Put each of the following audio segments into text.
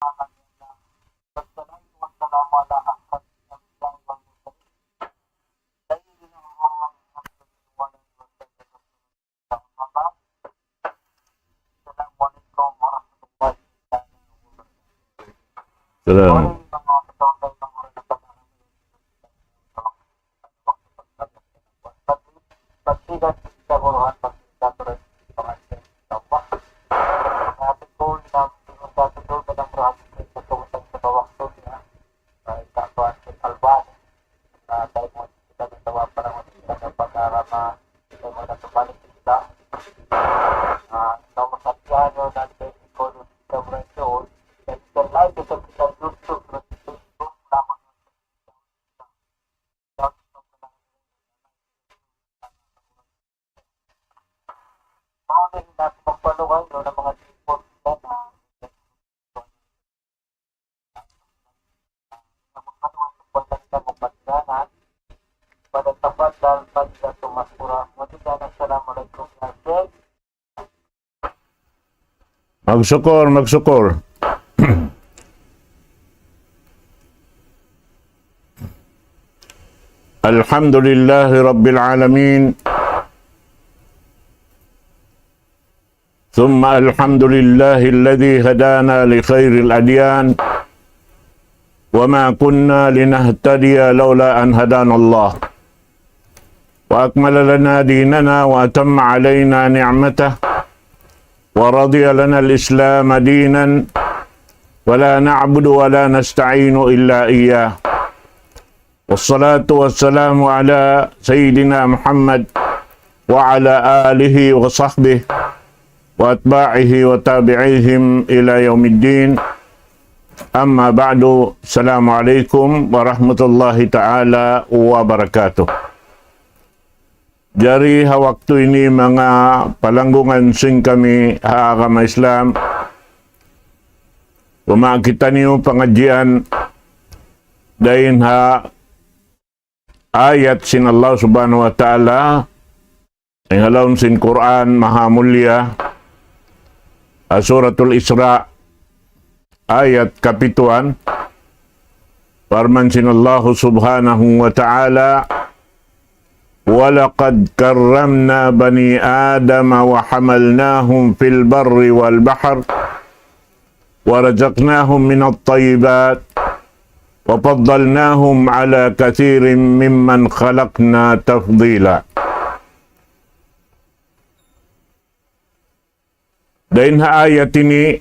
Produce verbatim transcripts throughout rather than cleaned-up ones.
والصلاة والسلام على أشرف الأنبياء والمرسلين سيدنا محمد صلى الله عليه وسلم. أما بعد، السلام عليكم ورحمة الله تعالى وبركاته. Salam. فليتفضل فضيلة مشكورا. السلام عليكم يا شيخ. Magsukul, magsukul. الحمد لله رب العالمين. ثم الحمد لله الذي هدانا لخير الأديان وما كنا لنهتدي لولا أن هدانا الله وأكمل لنا ديننا وأتم علينا نعمته ورضي لنا الإسلام دينا ولا نعبد ولا نستعين إلا إياه. والصلاة والسلام على سيدنا محمد وعلى آله وصحبه وأتباعه وتابعيهم إلى يوم الدين. أما بعد، السلام عليكم ورحمة الله تعالى وبركاته. Jari ha waktu ini manga palanggungan sin kami ha agama Islam, wama kitaniyu pangadjian dayn ha ayat sin Allah Subhanahu wa Ta'ala, dayn ha lawm sin Qur'an maha mulia, ha Suratul Isra, ayat kapituan, parman sin Allah Subhanahu wa Ta'ala, ولقد كرمنا بني آدم وحملناهم في البر والبحر ورزقناهم من الطيبات وفضلناهم على كثير ممن خلقنا تفضيلا. Dayn ha ayat ini,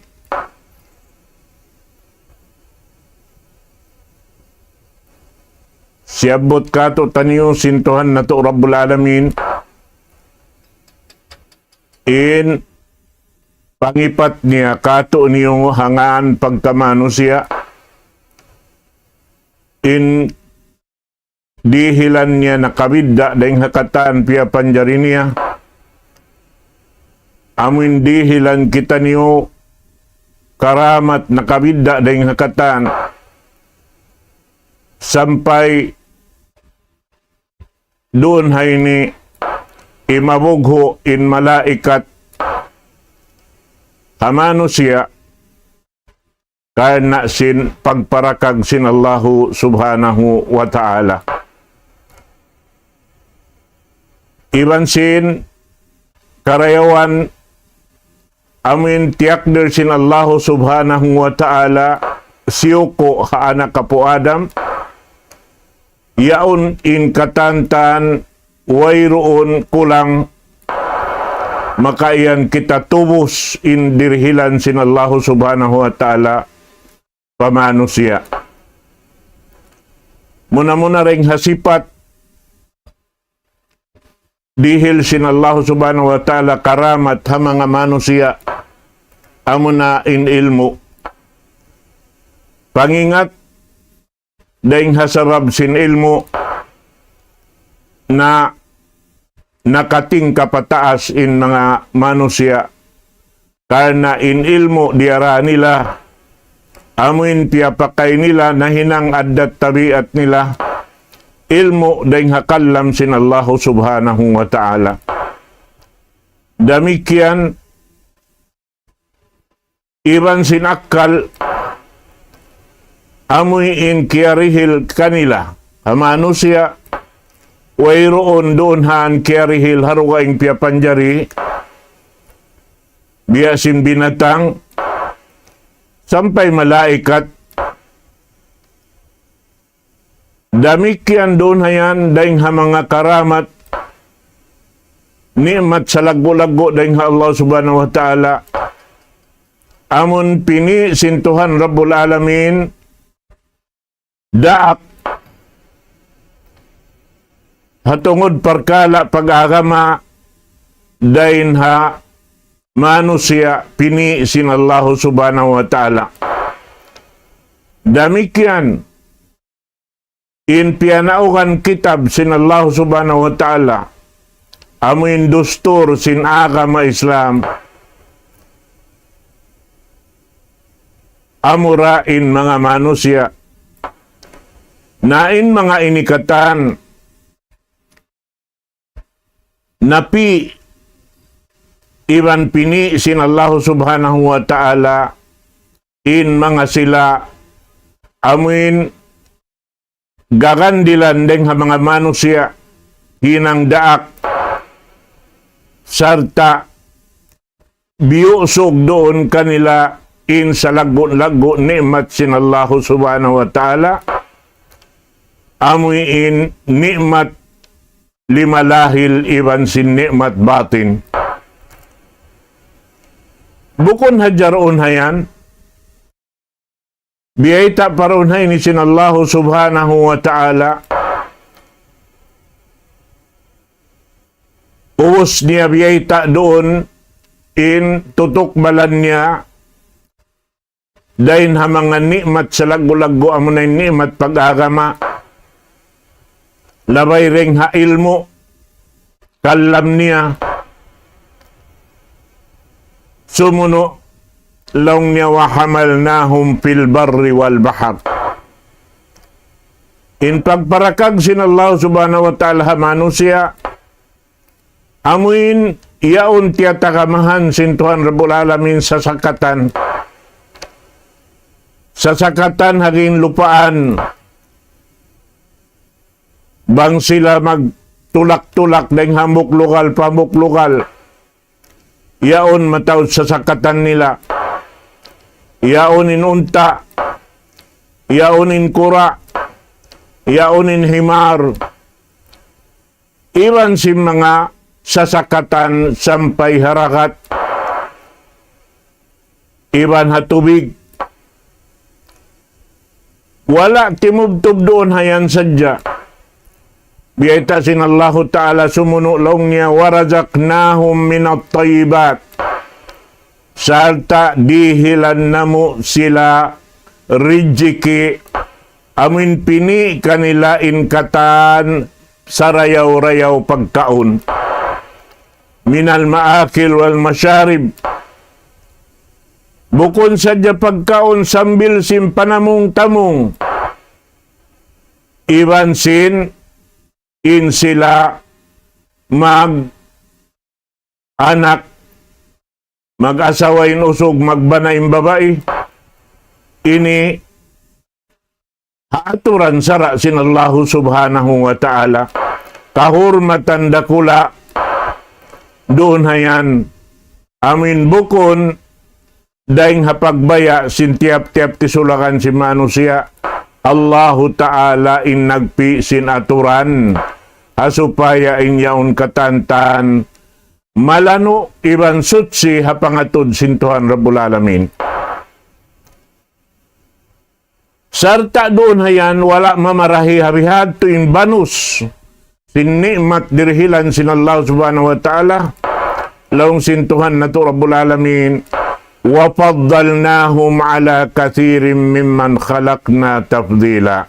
siyabbut kātu'niyu sin Tuhan natu' Rabbul Alamin, in pangipat niya kātu'niyu ha ngān pagkamanusiya', in dihilan niya nakabidda' dayn ha katan piyapanjari niya. Amuin dihilan kitaniyu karamat nakabidda' dayn ha katan. Sampay duun ha ini imabughu' in malaikat ha manusiya', karna' sin pagparakag sin Allahu Subhanahu wa Ta'ala. Iban sin karayawan amuin tiyakdir sin Allahu Subhanahu wa Ta'ala siyuku' ha anak apu' Adam, yaun in katantan wayruun kulang, maka yan kita tubus in dirihilan sin Allahu Subhanahu wa Ta'ala pa manusiya'. Muna-muna dayn ha sipat dihil sin Allahu Subhanahu wa Ta'ala karamat ha manga manusiya', amuna in ilmu'. Pangingat, dayn ha sabab sin ilmu' na nakatingka pataas in manga manusiya', karna' in ilmu' diyara nila, amuin piyapakay nila, nahinang addat tabiat nila, ilmu' dayn ha kalam sin Allahu Subhanahu wa Ta'ala. Damikkiyan iban sin akkal, amuin kiyarihil kanila ha manusiya', wayruun duun ha yan kiyarihil ha dugaing piyapanjari, biya' sin binatang, sampay malaikat. Damikkiyan duun ha yan dayng ha manga karamat, ni'mat salaggu'-laggu' dayng ha Allah Subhanahu wa Ta'ala. Amun pini' sin Tuhan Rabbul Alamin, daak ha tungud parkala' pag-agama dayn ha manusiya' pini' sin Allah Subhanahu wa Ta'ala. Damikkiyan in piyanaugan kitab sin Allah Subhanahu wa Ta'ala, amuin dustur sin agama Islam, amura in manga manusiya'. Na in manga ini katan, napi' iban pini' sin Allah Subhanahu wa Ta'ala in manga sila amuin gagandilan dayng ha manga manusiya' hinang daak, sarta' biyusug duun kanila in salaggu'-laggu' ni'mat sin Allahu Subhanahu wa Ta'ala, amuin ni'mat lima lahil iban sin ni'mat batin. Bukun hadja duun ha yan, biyayta' pa duun ha ini sin Allahu Subhanahu wa Ta'ala. Ubus niya biyayta' duun in tutukbalan niya dayn ha manga ni'mat salaggu'-laggu', amuna in ni'mat pag-agama. Labay dayng ha ilmu', kalam niya. Sumunu' laung niya, وحملناهم في البر والبحر. In pagparakag sin Allah Subhanahu wa Ta'ala ha manusiya', amuin yaun tiyatagamahan sin Tuhan Rabbul Alamin sasakatan. Sasakatan ha ginlupaan. Bang sila magtulak-tulak dayng hambuuk lugal pa hambuuk lugal, yaun mataud sasakatan nila. Yaun in unta', yaun in kura', yaun in himar, iban sin manga sasakatan sampay ha dagat iban ha tubig. Wala' timubtub duun ha yan sadja. Biyayta' sin Allahu Ta'ala sumunu' laung niya, ورزقناهم من الطيبات. Sarta' dihilan namu' sila rijiki', amuin pini' kanila in katan sarayaw-rayaw pagkaun. من المآكل والمشارب. Bukun sadja pagkaun sambil sin panamung-tamung. Iban sin in sila mag-anak, mag-asawa in usug, magbana in babai. Ini ha aturan sara' sin Allahu Subhanahu wa Ta'ala. Kahurmatan dakula' duun ha yan. Amuin bukun dayng ha pagbaya' sin tiyap-tiyap tisulakan sin manusiya'. Allahu Ta'ala in nagpi' sin aturan. Ha supaya in yaun katantan malanu' iban suchi ha pangatud sin Tuhan Rabbul Alamin. Sarta' duun ha yan wala' mamarahi ha bihadtu in banus sin ni'mat dirihilan sin Allah Subhanahu wa Ta'ala. Laung sin Tuhan natu' Rabbul Alamin, وفضلناهم على كثير ممن خلقنا تفضيلا.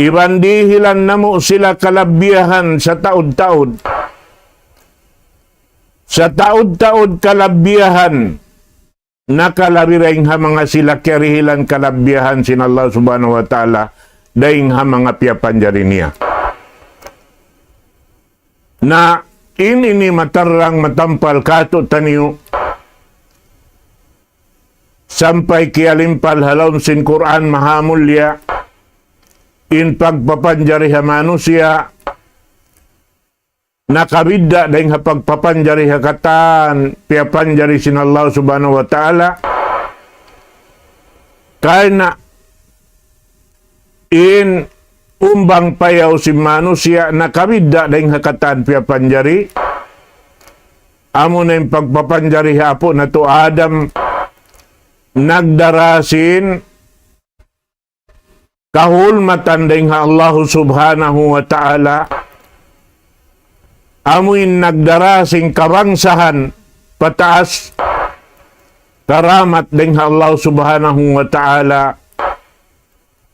Iban dihilan namu' sila kalabbiyahan sataud-taud. Sataud-taud kalabbiyahan. Nakalabi dayng ha manga sila kiyarihilan kalabbiyahan sin Allah Subhanahu wa Ta'ala dayng ha manga piyapanjari niya. Na in ini matarrang matampal kātu'niyu, sampay kiyalimpal ha lawm sin Qur'an Mahamulliya, in pagpapanjari ha manusiya', nakabidda' dayn ha pagpapanjari ha katan piyapanjari sin Allah Subhanahu wa Ta'ala. Karna' in umbang payaw sin manusiya' nakabidda' dayn ha katan piyapanjari. Amuna in pagpapanjari ha apu' natu' Adam, nagdara sin kahulmatan dayn ha Allah Subhanahu wa Ta'ala, amuin nagdara sin kabangsahan pataas, karamat dayn ha Allah Subhanahu wa Ta'ala,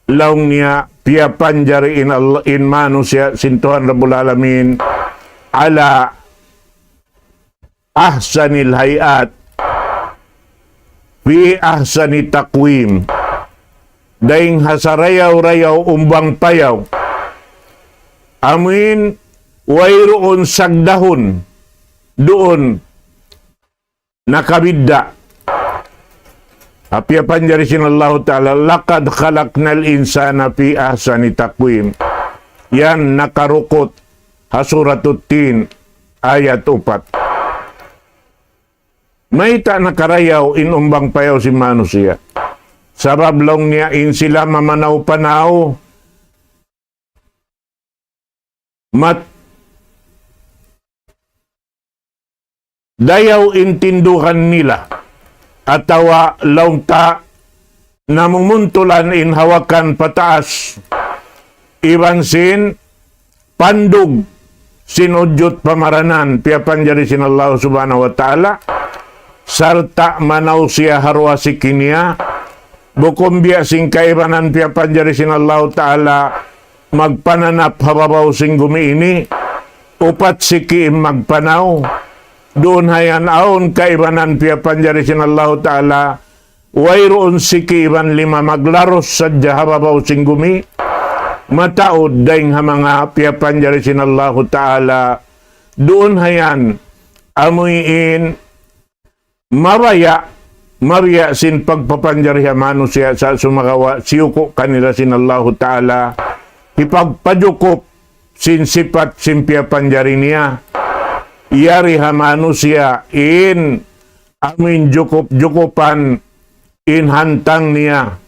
laung niya piyapanjari in Allah, in manusiya' sin Tuhan Rabbul Alamin, ala ahsanil hay'at, fi ahsani taqwim. Dayn ha sarayaw-rayaw umbang payaw. Amuin wayruun sagdahun duun nakabidda'. Piyapanjari sin Allahu Ta'ala, "Laqad khalaqnal insana fi ahsani taqwim." Yan nakarukut ha Suratut Tin, ayat upat. Mayta' nakarayaw in umbang payaw sin manusiya'? Sabab laung niya in sila mamanaw-panaw, mat-, dayaw in tindugan nila, atawa laung ta namumuntulan in hawakan pataas, iban sin pandug sin udjut pamaranan piyapanjari sin Allah Subhanahu wa Ta'ala, sarta' manaw siya ha duwa siki niya, bukun biya' sin kaibanan piyapanjari sin Allah Ta'ala, magpananap ha babaw sin gumi ini, upat siki in magpanaw. Duun hayan awn kaibanan piyapanjari sin Allahu Ta'ala, wayruun siki iban lima, maglarus sadja ha babaw sin gumi. Mataud dayn ha manga piyapanjari sin Allahu Ta'ala. Duun hayan, amuin mabaya', mabiya' sin pagpapanjari ha manusiya' sa' sumagawa' siyuku' kanila sin Allahu Ta'ala, hipagpajukup sin sipat sin piyapanjari niya. Yari ha manusiya' in amuin jukup-jukupan in hantang niya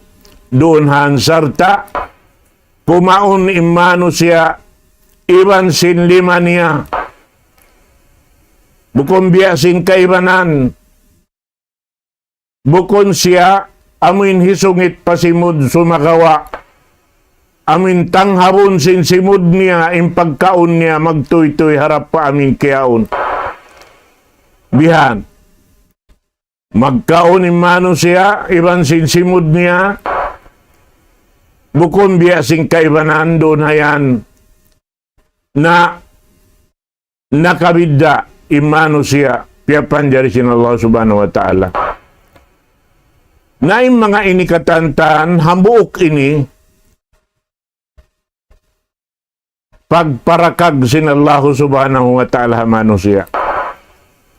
duun han sarta' kumaun in manusiya' iban sin lima niya. Bukun biya' sin kaibanan. Bukun siya amuin hisungit pa simud, sumagawa' amuin tanghabun sin simud niya in pagkaun niya magtuytuy harap pa amuin kiyaun. Bihan. Magkaun in manusiya' iban sin simud niya, bukun biya' sin kaibanan duun hayan na nakabidda' in manusiya' piyapanjari sin Allah Subhanahu wa Ta'ala. Na in manga ini katantan, hambuuk ini, pagparakag sin Allahu Subhanahu wa Ta'ala ha manusiya'.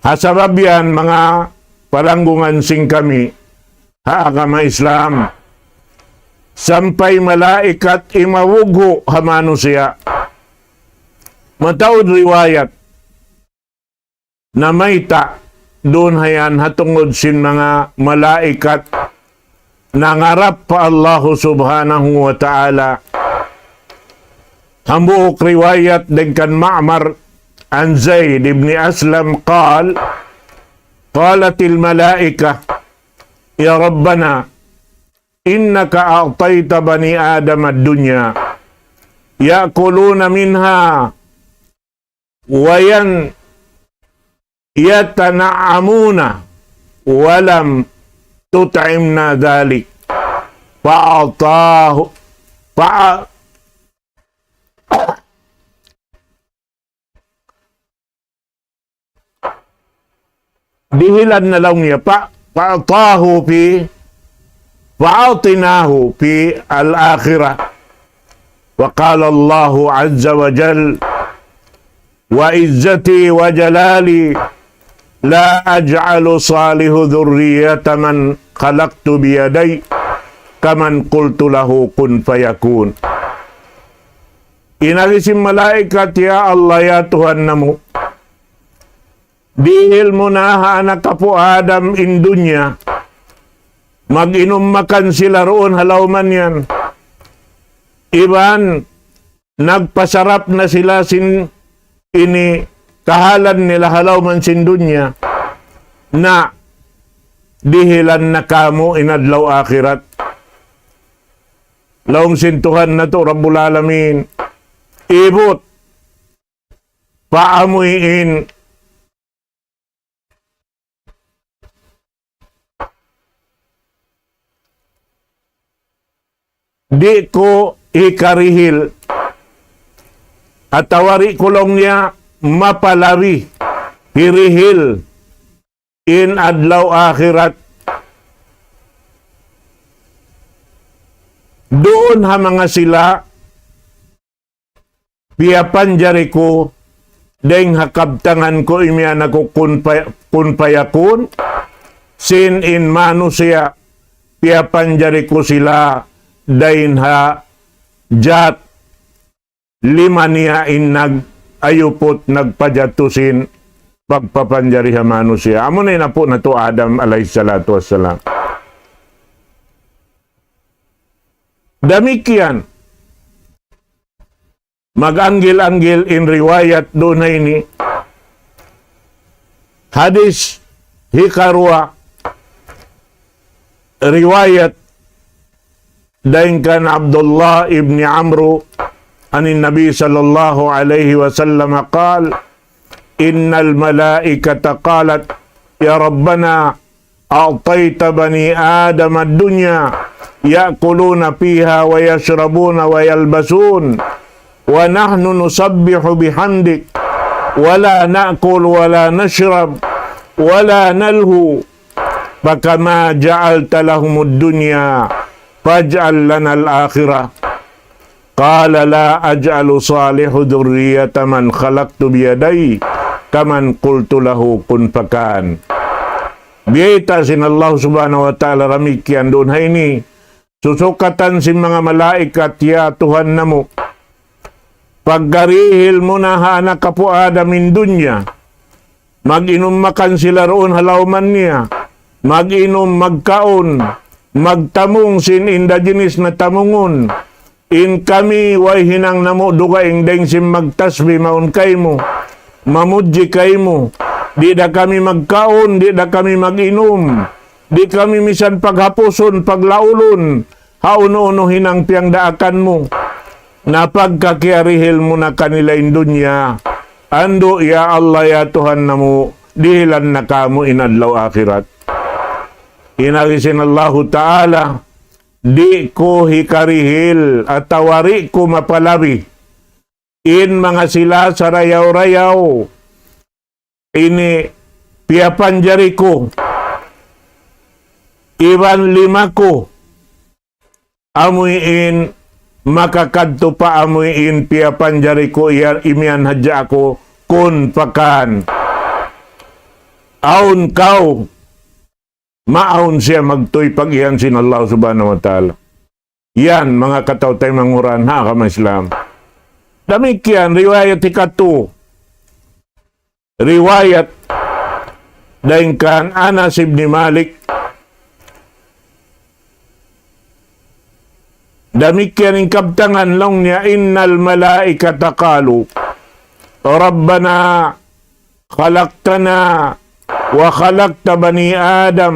Ha sabab yan, manga palanggungan sin kami ha agama Islam, sampay malaikat imawughu' ha manusiya'. Mataud riwayat, namayta' duun hayan ha tungud sin manga malaikat nangarap pa Allahu Subhanahu wa Ta'ala. Hambuuk riwayat dayn kan Ma'mar an Zaid ibn Aslam qal, قالت الملائكة: يا ربنا، إنك أعطيت بني آدم الدنيا يأكلون منها وين-، يتنعمون ولم تطعمنا ذلك، فأعطاه، فأ-، dihilan na laung niya, pa, فأعطاه في، فأعطناه في الآخرة. وقال الله عز وجل: وعزتي وجلالي لا أجعل صالح ذرية من خلقت بيدي كمن قلت له كن فيكون. In agi sin malaikat, "Ya Allah, ya Tuhan namu', dihil mu na ha anak apu' Adam in dunya, mag-inum makan sila duun ha lawm niyan, iban nagpasarap na sila sin ini kahalan nila ha lawm sin dunya, na dihilan na kamu' in adlaw akhirat." Laung sin Tuhan natu' Rabbul Alamin, "Ibut, paamuin, di' ku hikarihil, atawa di' ku laung niya mapalabi hirihil in adlaw akhirat duun ha manga sila piyapanjari ku dayng ha kabtangan ku imiyan aku kun pa-, kun fayakun, sin in manusiya' piyapanjari ku sila dayng ha jat lima niya in nag-ayuput, nagpajatu sin pagpapanjari ha manusiya'." Amu na in apu' natu' Adam alayhis salatu wassalam. Damikkiyan, mag-anggil-anggil in riwayat duun ha ini. Hadis hikaruwa, riwayat dayn kan Abdullah ibn Amru, عن النبي صلى الله عليه وسلم قال: إن الملائكة قالت: يا ربنا، أعطيت بني آدم الدنيا يأكلون فيها ويشربون ويلبسون، ونحن نسبح بحمدك ولا نأكل ولا نشرب ولا نلهو، فكما جعلت لهم الدنيا فاجعل لنا الآخرة. قال: لا أجعل صالح ذرية من خلقت بيدي كمن قلت له كن فكان. Biyayta' sin Allah Subhanahu wa Ta'ala damikkiyan duun ha ini. Susukatan sin manga malaikat, "Ya Tuhan namu', pagkarihil mu na ha anak apu' Adam in dunya, mag-inum makan sila duun ha lawm niya, mag-inum, magkaun, magtamung sin inda jinis na tamungun. In kami way hinang namu' dugaing dayng sin magtasbih mawn kaymu, mamudji kaymu. Di' da kami magkaun, di' da kami mag-inum, di' kami misan paghapusun, paglaulun ha unu-unu hinang piyagdaakan mu. Na pagka kiyarihil mu na kanila in dunya, andu', ya Allah, ya Tuhan namu', dihilan na kamu' in adlaw akhirat." In agi sin Allahu Ta'ala, "Di' ku hikarihil atawa di' ku mapalabi in manga sila sarayaw-rayaw ini piyapanjari ku, iban lima ku, amuin makakadtu pa amuin piyapanjari ku, iya imiyan hadja aku, kun fakan. Awn kaw, maawn siya magtuy pag-iyan sin Allah Subhanahu wa Ta'ala." Yan, manga kataw-taymanghuran ha agama Islam. Damikkiyan riwayat hikatu. Riwayat dayn kan Anas ibn Malik. Damikkiyan in kabtangan, laung niya, إن الملائكة قالوا: ربنا، خلقتنا وخلقت بني آدم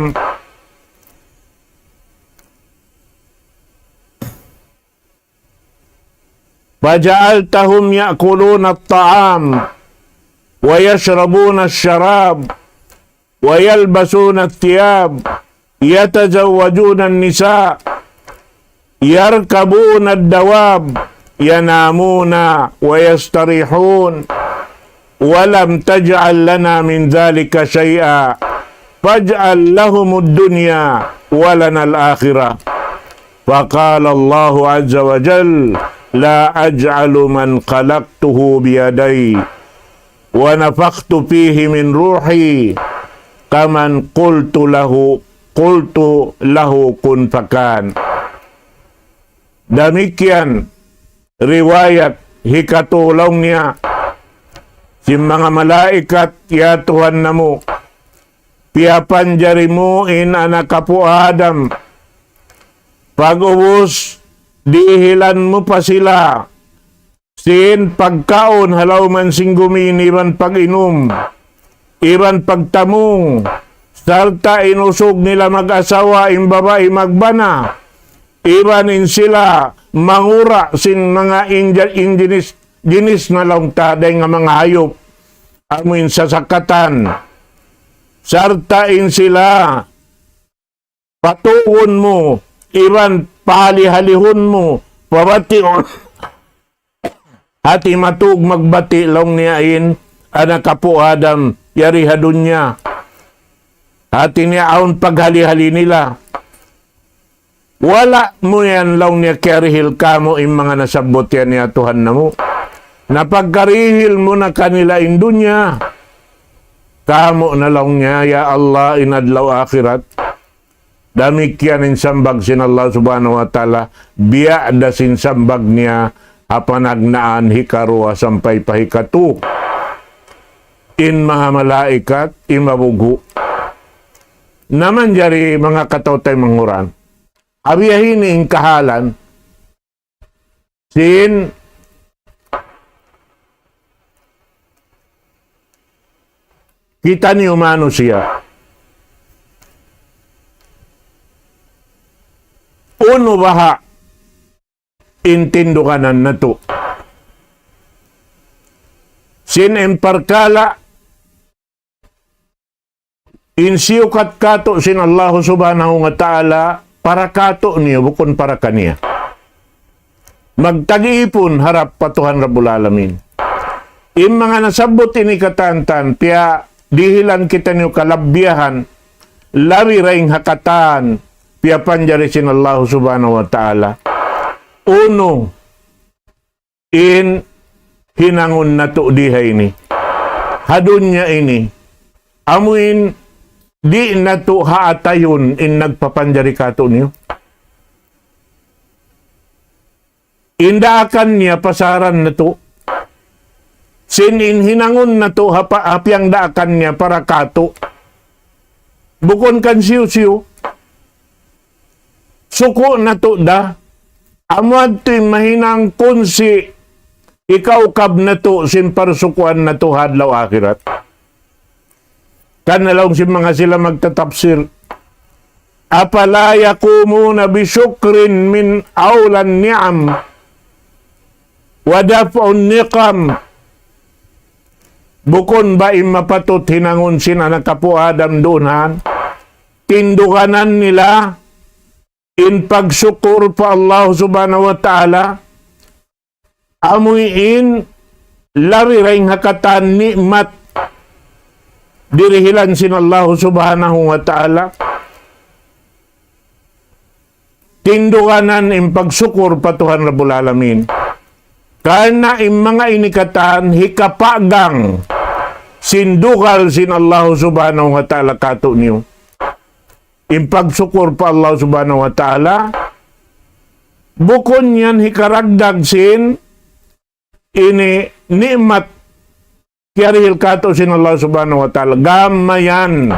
فجعلتهم يأكلون الطعام ويشربون الشراب ويلبسون الثياب، يتزوجون النساء، يركبون الدواب، ينامون ويستريحون، ولم تجعل لنا من ذلك شيئا، فاجعل لهم الدنيا ولنا الآخرة. فقال الله عز وجل: لا أجعل من خلقته بيدي ونفخت فيه من روحي كمن قلت له قلت له كن فكان. Damikkiyan riwayat hikatu laung niya, sin manga malaikat, "Ya Tuhan namu', piyapanjari mu in anak apu' Adam. Pag'ubus, dihilan mu pa sila sin pagkaun ha lawm sin gumi ini iban pag-inum, iban pagtamung, sarta' in usug nila mag-asawa, in babai magbana, iban in sila mangura' sin manga inja-, in jinis, jinis na laung ta dayn ha manga hayup, amu in sasakatan, sarta' in sila patugun mu, iban pahali-halihun mu, pabatiun." Hati matug magbati' laung niya in anak apu' Adam yari ha dunya. Hati niya awn paghali-hali nila. "Wala' mu yan," laung niya, "kiyarihil kāmu' in manga nasabbut yan, ya Tuhan namu'. Na pagkarihil mu na kanila in dunya, kāmu' na," laung niya, "ya Allah, in adlaw akhirat." Damikkiyan in sambag sin Allah Subhanahu wa Ta'ala, biya' da sin sambag niya ha panagnaan hikaruwa sampay pa hikatu. In manga malaikat, in mabughu'. Na manjari manga kataw-taymanghuran, biya' ha ini in kahalan sin kitaniyu manusiya'. Unu baha' in tinduganan natu'? Sin in parkala' in siyukat kātu' sin Allahu Subhanahu wa Ta'ala para kātu'niyu, bukun para kaniya. Magtag-ipun harap pa Tuhan Rabbul Alamin. In manga nasabbut ini katantan, piyadihilan kitaniyu kalabbiyahan, labi dayn ha katan, piyapanjari sin Allahu Subhanahu wa Ta'ala. Unu in hinangun natu' di ha ini, ha dunya ini, amuin di' natu' haatayun in nagpapanjari kātu'niyu. In daakan niya pasaran natu'. Sin in hinangun natu' ha pa-, ha piyangdaakan niya para kātu'. Bukun kan siyu-siyu. Suku' natu' da. Amu yadtu in mahinang kunsi' hikaukab natu' sin parsukuan natu' ha adlaw akhirat. Kan laung sin manga sila magtatapsir, أفلا يقومون بشكر من أولى النعم ودفع النقم. Bukun ba in mapatut hinangun sin anak apu' Adam duun yan? Tinduganan nila in pagsukur pa Allah Subhanahu wa Ta'ala, amuin labi dayn ha katan ni'mat dirihilan sin Allah Subhanahu wa Ta'ala. Tinduganan in pagsukur pa Tuhan Rabbul Alamin. Karna' in manga ini katan hikapagang sin dugal sin Allah Subhanahu wa Ta'ala kātu'niyu. In pagsukur pa Allah Subhanahu wa Ta'ala, bukun yan hikaragdag sin ini ni'mat kiyarihil kātu' sin Allah Subhanahu wa Ta'ala. Gam mayan,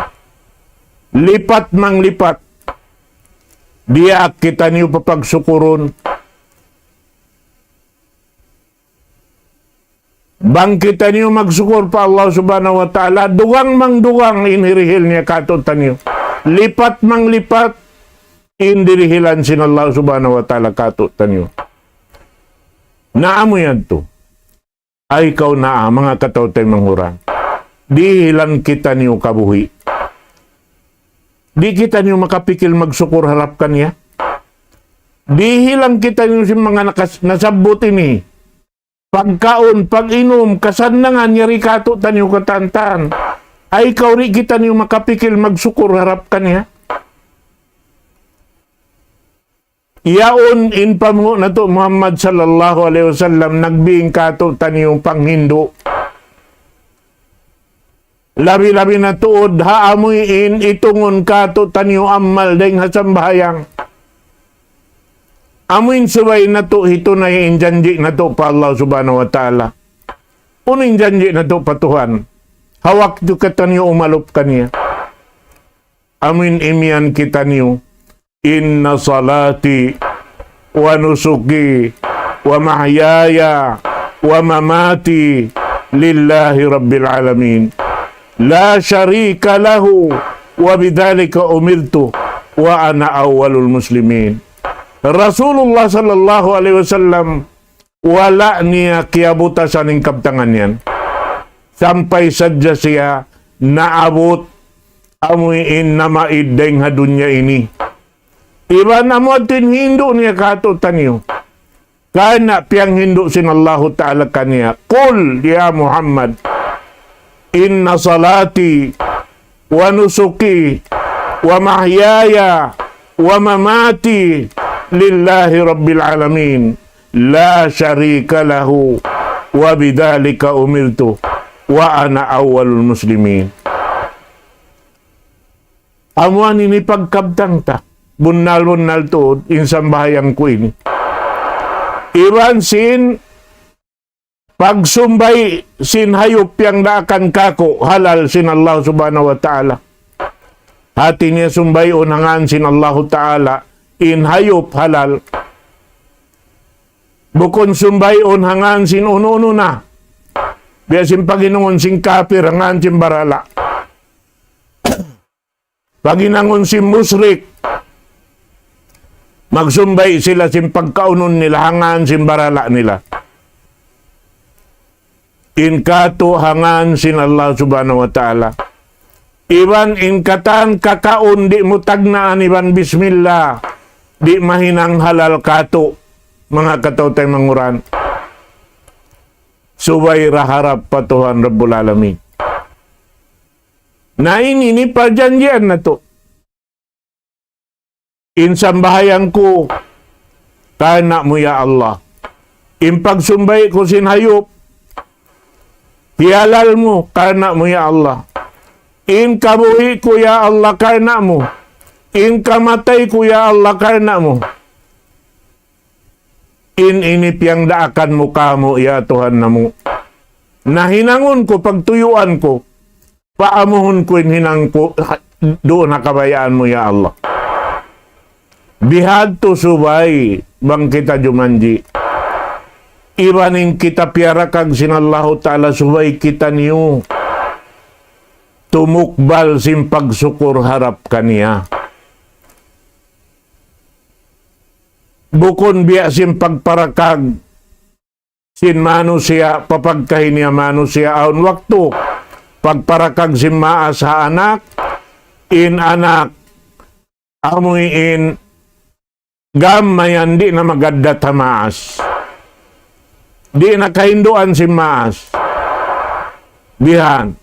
lipat manglipat. Diyaak kitaniyu papagsukurun. Bang kitaniyu magsukur pa Allah Subhanahu wa Ta'ala, dugang mangdugang in hirihil niya kātu'niyu. Lipat manglipat in dirihilan sin Allah Subhanahu wa Ta'ala kātu'niyu. Na amu yadtu. Ay kaw na, manga kataw-taymanghuran. Dihilan kitaniyu kabuhi'. Di' kitaniyu makapikil magsukur harap kaniya. Dihilan kitaniyu sin manga nakas-, nasabbut ini. Pagkaun, pag-inum, kasannangan, yari kātu'niyu katantan. Ay kaw di' kitaniyu makapikil magsukur harap kaniya. Yaun in panghu' natu' Muhammad sallallahu alayhi wasallam nagbing kātu'niyu panghindu'. Labi-labi na tuud ha amuin itungun kātu'niyu amal dayng ha sambahayang. Amuin subay natu' hitunay in janji' natu' pa Allah Subhanahu wa Ta'ala. Unu in janji' natu' pa Tuhan? Ha waktu kitaniyu umalup kaniya. Amuin imiyan kitaniyu. إن صلاتي ونسكي ومحياي ومماتي لله رب العالمين لا شريك له وبذلك أمرت وأنا أول المسلمين. Rasulullah sallallahu alayhi wasallam, wala' niya kiyabutasan in kabtangan yan. Sampay sadja siya naabut amuin namaid dayng ha dunya ini. Iban amu yadtu in hindu' niya kātu'niyu. Karna' piyanghindu' sin Allahu Ta'ala kaniya. قل يا محمد إن صلاتي ونسكي ومحياي ومماتي لله رب العالمين لا شريك له وبذلك أمرت وأنا أول المسلمين. Amu ini pagkabtang ta. Bunnal-bunnal tuud, in sambahayang ku ini. Iban sin pagsumbay' sin hayup piyagdaakan kāku' halal sin Allah Subhanahu wa Ta'ala. Hāti niya sumbay'un ha ngān sin Allahu Ta'ala in hayup halal. Bukun sumbay'un ha ngān sin unu-unu na. Biya' sin paghinangun sin kapir ha ngān sin barhala'. Paghinangun sin mushrik, magsumbay' sila sin pagkaunun nila ha ngān sin barhala' nila. In kātu' ha ngān sin Allah Subhanahu wa Ta'ala. Iban in katan kakaun di' mu tagnaan iban bismillah, di' mahinang halal kātu', manga kataw-taymanghuran. Subay ra harap pa Tuhan Rabbul Alamin. Na ini, ini parjanjian natu'. In sambahayang ku, karna' mu ya Allah. In pagsumbay' ku sin hayup, hiyalal mu, karna' mu ya Allah. In kabuhi' ku ya Allah, karna' mu. In kamatay ku ya Allah, karna' mu. In ini piyagdaakan mu kāmu', ya Tuhan namu'. Na hinangun ku, pagtuyuan ku, paamuhun ku in hinang ku, duun ha kabayaan mu, ya Allah. Bihadtu subay, bang kita jumanji'. Iban in kita piyarakag sin Allahu Ta'ala subay kitaniyu. Tumukbal sin pagsukur harap kaniya. Bukun biya' sin pagparakag sin manusiya', papagkahi niya manusiya' awn waktu. Pagparakag sin maas ha anak, in anak, amu in gam mayan di' na magaddat ha maas. Di' na kahinduan sin maas. Bihan,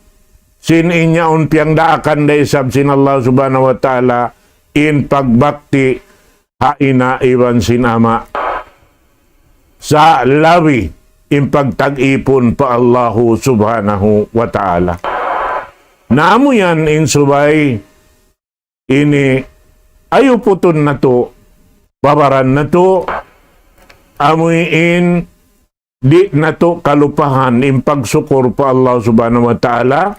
sin in yaun piyagdaakan da isab sin Allah Subhanahu wa Ta'ala, in pagbakti ha ina' iban sin ama'. Sa' labi in pagtag-ipun pa Allahu Subhanahu wa Ta'ala. Na amu yan in subay ini ayuputun natu', babaran natu', amu in di' natu' kalupahan in pagsukur pa Allah Subhanahu wa Ta'ala,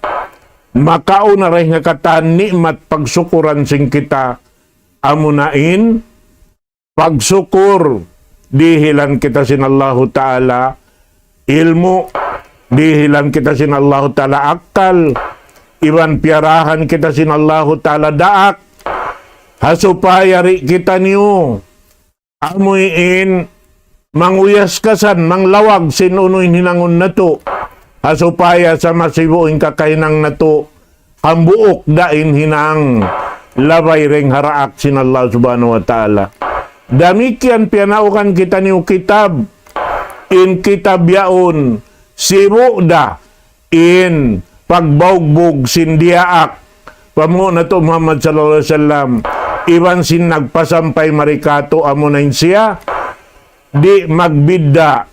makauna dayn ha katan ni'mat pagsukuran sin kita, amuna in pagsukur, dihilan kita sin Allahu Ta'ala ilmu', dihilan kita sin Allahu Ta'ala akkal, iban piyarahan kita sin Allahu Ta'ala daak, ha supaya di' kitaniyu amuin manguyas kasan, manglawag sin unu in hinangun natu', ha supaya sa' masibu' in kakahinang natu', hambuuk da in hinang, labay dayn ha daak sin Allah Subhanahu wa Ta'ala. Damikkiyan piyanaugan kitaniyu kitab, in kitab yaun, sibu' da in pagbaugbug sin diyaak pa panghu' natu' Muhammad sallallahu alayhi wasallam, iban sin nagpasampay mari kātu' amuna in siya, di' magbidda'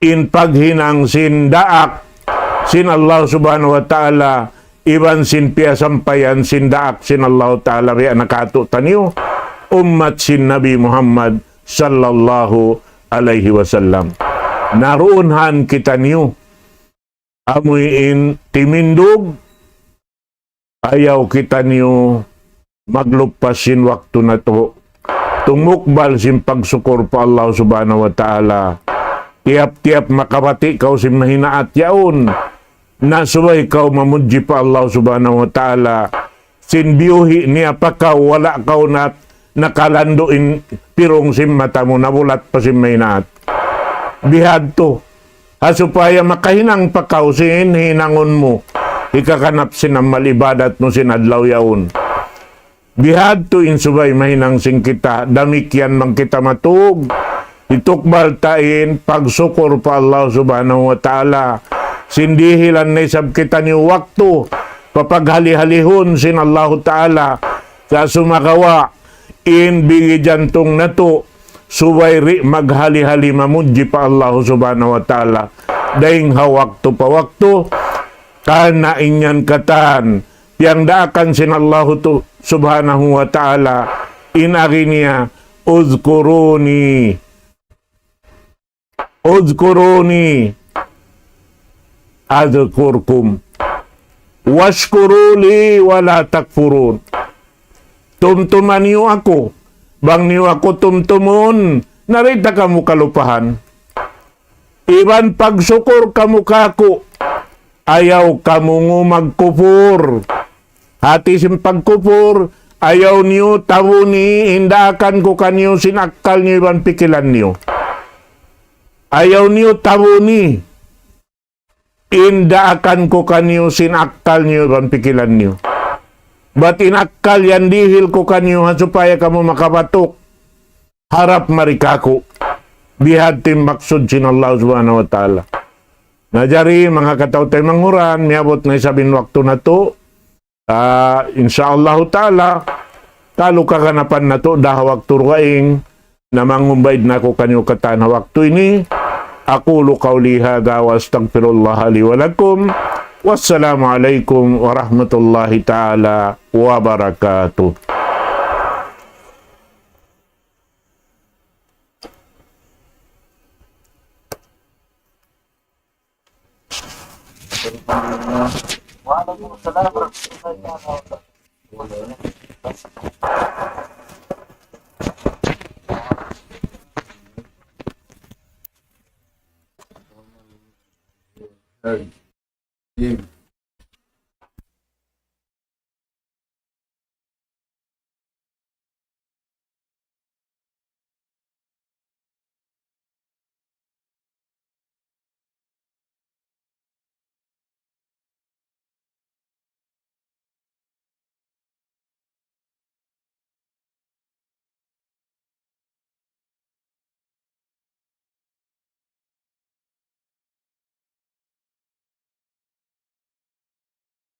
in paghinang sin daak sin Allah Subhanahu wa Ta'ala, iban sin piyasampayan sin daak sin Allahu Ta'ala biya' na kātu'niyu, ummat sin Nabi Muhammad sallallahu alayhi wasallam. Na duun han kitaniyu, amuin timindug, ayaw kitaniyu magluppas sin waktu natu'. Tumukbal sin pagsukur pa Allah Subhanahu wa Ta'ala. Tiyap-tiyap makabati' kaw sin mahinaat yaun, na subay kaw mamudji pa Allah Subhanahu wa Ta'ala. Sin biyuhi' niya pa kaw, wala' kaw na nakalandu' in pirung sin mata mu, nabulat pa sin mahinaat. Bihadtu. Ha supaya makahinang pa kaw sin hinangun mu, hikaganap sin amal ibadat mu sin adlaw yaun. Bihadtu in subay mahinang sin kita, damikkiyan bang kita matug, hitukbal ta in pagsukur pa Allah Subhanahu wa Ta'ala. Sin dihilan na isab kitaniyu waktu, papaghali-halihun sin Allahu Ta'ala, sa' sumagawa' in bigi jantung natu', subay di' maghali-hali mamudji pa Allahu Subhanahu wa Ta'ala. Dayng ha waktu pa waktu, karna' in yan katan, piyangdaakan sin Allahu tu-, Subhanahu wa Ta'ala, in agi niya, اذكروني، اذكروني أذكركم، واشكروا لي ولا تكفرون. Tumtuma niyu aku, bang niyu aku tumtumun, na di' ta kamu kalupahan. Iban pagsukur kamu kāku', ayaw kamu ngumag kupur. Hati sin pagkupur, ayaw niyu tabuni in daakan ku kaniyu sin akkal niyu iban pikilan niyu. Ayaw niyu tabuni in daakan ku kaniyu sin akkal niyu iban pikilan niyu. Bat in akkal yan dihil ku kaniyu ha supaya kamu makabatuk harap mari kāku'. Bihadtu in maksud sin Allah Subhanahu wa Ta'ala. Na jari, manga kataw-taymanghuran, miyabut na isab in waktu natu'. Ah, insya Allahu Ta'ala, kalu kaganapan natu' da ha waktu dugaing, na mangumbaid na aku kaniyu katan ha waktu ini. أقول قولي هذا وأستغفر الله لي ولكم. والسلام عليكم ورحمة الله تعالى وبركاته. وعليكم السلام ورحمة الله تعالى وبركاته. Hey.